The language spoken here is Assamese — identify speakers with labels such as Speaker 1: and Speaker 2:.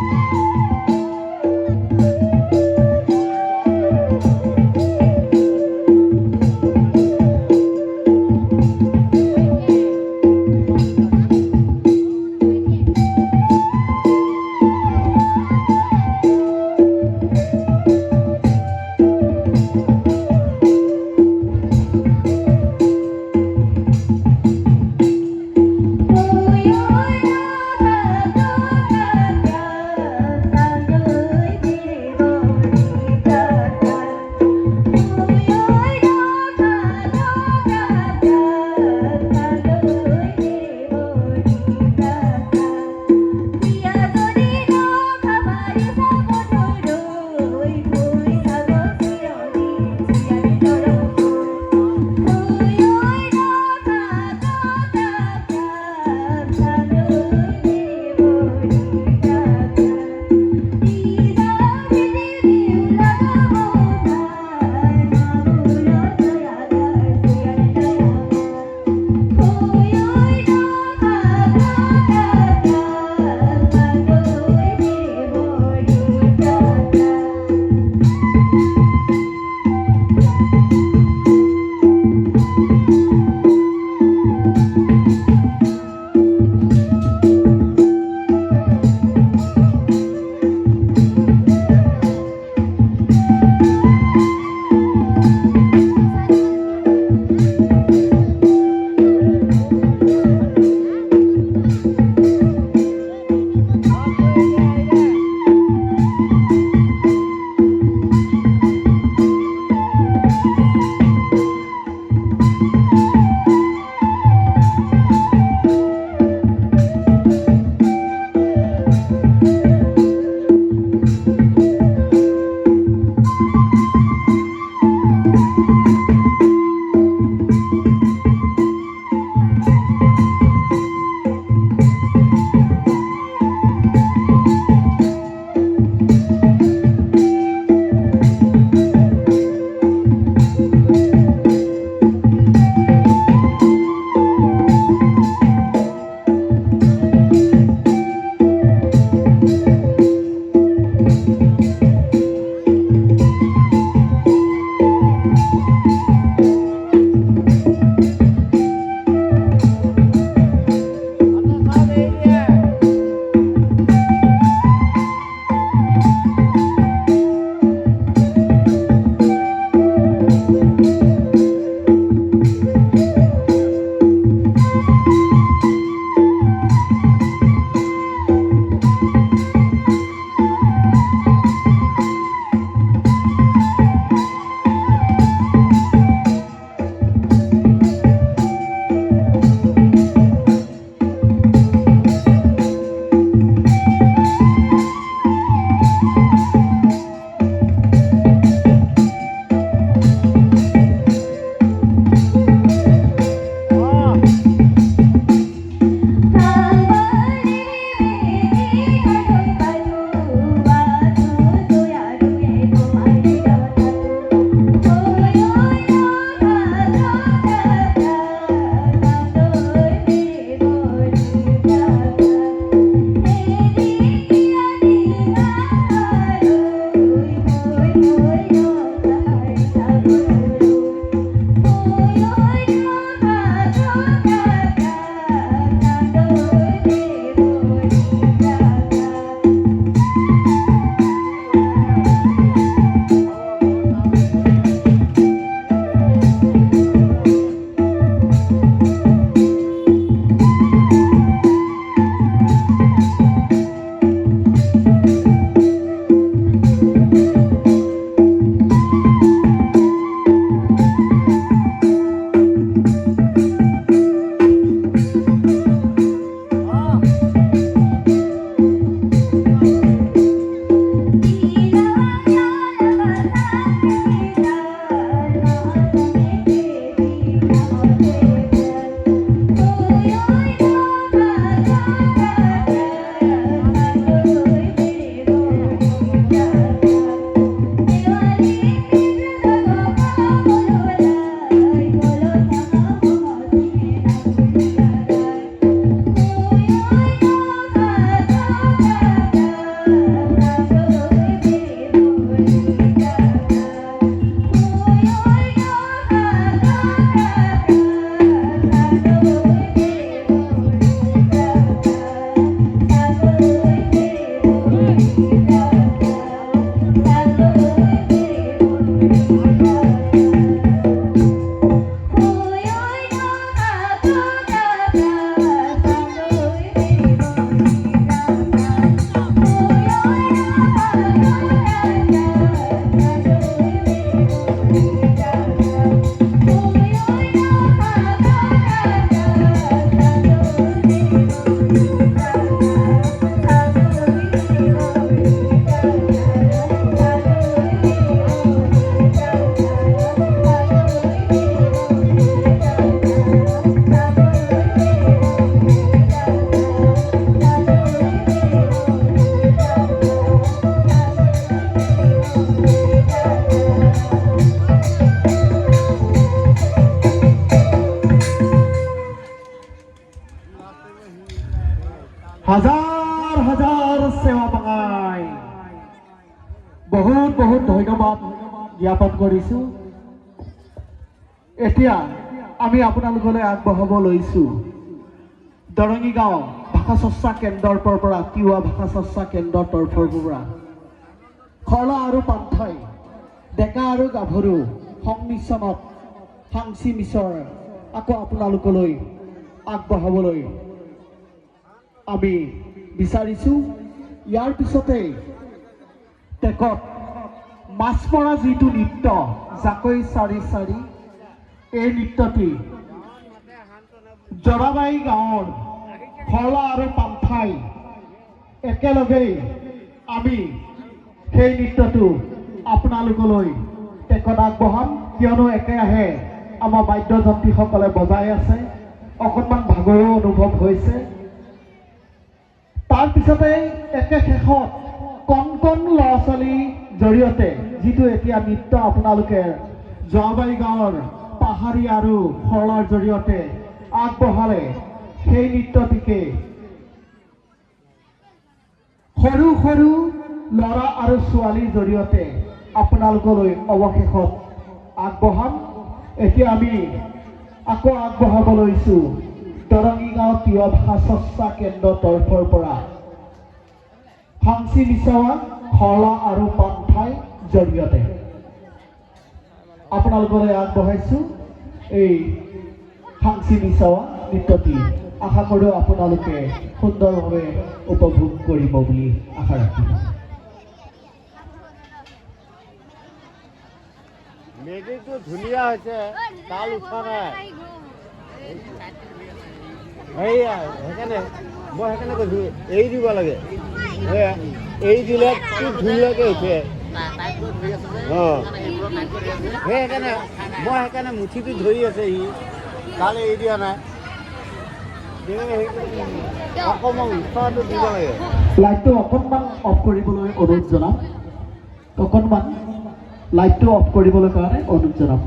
Speaker 1: Oh, বহুত বহুত ধন্যবাদ জ্ঞাপন কৰিছোঁ। এতিয়া আমি আপোনালোকলৈ আগবঢ়াব লৈছোঁ দৰঙী গাঁও ভাষা চৰ্চা কেন্দ্ৰৰ পৰা, তিৱা ভাষা চৰ্চা কেন্দ্ৰৰ তৰফৰ পৰা খৰলা আৰু পান্থাই, ডেকা আৰু গাভৰু সংমিশ্ৰণত সাংচি মিছৰ আকৌ আপোনালোকলৈ আগবঢ়াবলৈ আমি বিচাৰিছোঁ। ইয়াৰ পিছতেই টেকত মাছ মৰা যিটো নৃত্য জাকৈ চাৰি চাৰি, এই নৃত্যটি জৰাবাৰী গাঁৱৰ খৰলা আৰু পান্থাই একেলগেই আমি সেই নৃত্যটো আপোনালোকলৈ টেকত আগবঢ়াম। কিয়নো একেৰাহে আমাৰ বাদ্যযন্ত্ৰীসকলে বজাই আছে, অকণমান ভাগৰো অনুভৱ হৈছে। তাৰপিছতে একে শেষত কণ কণ ল'ৰা ছোৱালীৰ জৰিয়তে যিটো এতিয়া নৃত্য আপোনালোকে যোৱাবাৰী গাঁৱৰ পাহাৰী আৰু সৰলাৰ জৰিয়তে আগবঢ়ালে, সেই নৃত্যটিকে সৰু সৰু ল'ৰা আৰু ছোৱালীৰ জৰিয়তে আপোনালোকলৈ অৱশেষত আগবঢ়াম। এতিয়া আমি আকৌ আগবঢ়াব লৈছোঁ দৰঙী গাঁও তিৱা ভাষা চৰ্চা কেন্দ্ৰৰ তৰফৰ পৰা সাংচি মিছাৱা খৰলা আৰু পান্থাই জৰিয়তে আপোনালোকলৈ আগবঢ়াইছোঁ এই সাংচি মিছাৱা নৃত্যটি। আশা কৰোঁ আপোনালোকে সুন্দৰভাৱে উপভোগ কৰিব বুলি আশা ৰাখিছোঁ।
Speaker 2: মেজিকটো ধুনীয়া হৈছে, তাল উঠা নাই। সেয়া সেইকাৰণে মই সেইকাৰণে কৈছোঁ এৰি দিব লাগে। সেয়া এৰি দিলে কি ধুনীয়াকৈ উঠে। অঁ, সেই সেইকাৰণে মই সেইকাৰণে মুঠিটো ধৰি আছে, সি তাল এৰি দিয়া নাই। অকণমান উৎসাহটো দিব লাগে।
Speaker 1: লাইটটো অকণমান অফ কৰিবলৈ অনুৰোধ জনাম, অকণমান লাইটটো অফ কৰিবলৈ কাৰণে অনুৰোধ জনাম।